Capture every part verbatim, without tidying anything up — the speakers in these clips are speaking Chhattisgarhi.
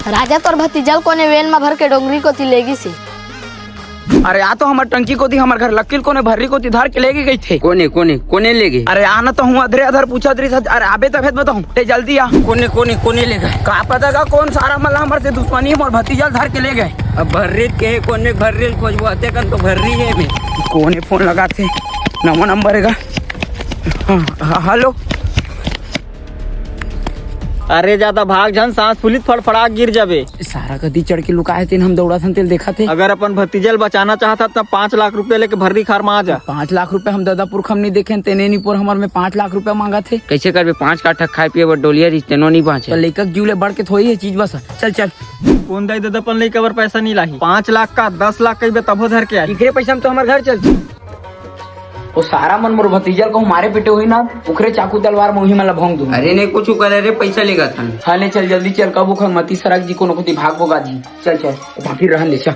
राजा, तोर भतीजा ल कोने वेन म भर के डोंगरी कोती लेगिस हे। अरे आ तो हमर टंकी कोती, हमर घर लक्की ल कोने भर्री कोती धर के लेगे गइस हे। कोने, कोने, कोने लेगे? अरे आ ना तो हूँ अधरे अधर पूछत रहिस हे। अरे आबे तभे त बताहूँ, ते जल्दी आ। कोने, कोने, कोने लेगे? का पता गा कोन सारा मन ला हमर से दुश्मनी हे, मोर भतीजा ल धर के लेगे। अब भर्री के हे, कोने भर्री ल खोजबो, अतेकन तो भर्री हे में। कोने फोन लगाथे, नवा नंबर हे गा। हाँ, ह-, हेलो। अरे जादा भाग झन, सांस फूलित फड़फड़ा गिर जाबे। सारा कती चढ़ के लुकाए हे, तेन हम दौड़त हन तेला देखत हे। अगर अपन भतीजा ल बचाना चाहत हस त पाँच लाख रुपया लेके भर्री खार म आ जा। पाँच लाख रुपया हम ददा पुरखा म नइ देखेन, तेने निपोर हमर में पाँच लाख रुपया मांगत हे। कइसे करबे? पाँच काठा खाए पिए बर डोलिया रहिस, तेनो नइ बांचे। त लइका के जीव ले बढ़ के थोड़ी हे चीज बस। चल चल। कोन दाई ददा अपन लइका बर पैसा नइ लाही? पाँच लाख का दस लाख कहिबे तभो धर के आही। इकरे पैसा म तो हमर घर चल। ओ सारा मन मोर भतीजा ल कहूँ मारे पीटे होही ना, ओकरे चाकू तलवार म उही मन ल भोंक दूँ। अरे नहीं कुछ करे रे, पैसा लेगत हन। हाँ ले चल जल्दी चल, कब ओखर मती सरक जी कोनो कोती भाग भोगा जी। चल चल, बाकी रहन दे चल।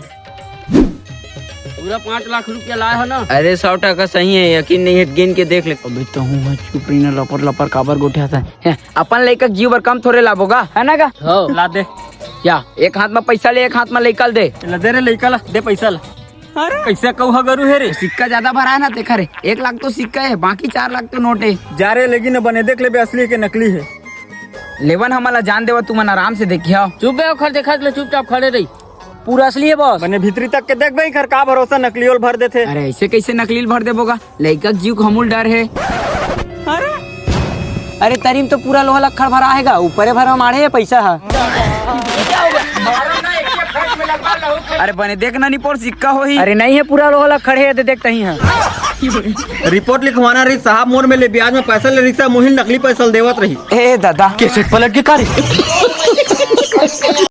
पूरा पाँच लाख रुपया लाए हो ना? अरे सौ टका सही हे, यकीन नहीं हे त गिन के देख ले। अबे तहूँ ह चुप रही ना, लपर लपर काबर गोठियाथस? हैं, अपन लइका के जीव बर कम थोरे लाबो गा, हे ना गा? हो। ला दे। या, एक हाथ म पैसा ले, एक हाथ म लइका ल दे। ला दे रे लइका ला, दे पैसा ला। अरे कैसे कहू ह गरू हे रे? सिक्का जादा भरा हे ना तेखर, एक लाख तो सिक्का हे, बाकी चार लाख तो नोट हे। जा रे लेकिन बने देख लेबे असली हे के नकली हे। लेवन हमन ला जान देवा, तुमन आराम से देखिया। चुप बे, ओखर देखत ले चुपचाप खड़े रही। पूरा असली हे बॉस। बने भीतरी तक के देख बे, एखर का भरोसा नकली ओल भर देथे। अरे ऐसे कैसे नकली ल भर देबो गा? लइका के जीव के हमू ल डर हे। अरे अरे तरी म तो पूरा लोहा लक्खड़ भरा हे गा, ऊपरे भर म माढ़े हे पैसा ह। अरे बने देख ना निपोर सिक्का होही। अरे नहीं हे, पूरा लोहा लक्खड़ हे, दे देख तहीं ह। रिपोर्ट लिखवाना रही साहब, मोर में ले ब्याज में पैसा ले रही, मुहिल नकली पैसा ल देवत रही। ए दादा, कैसेट पलट के का रे?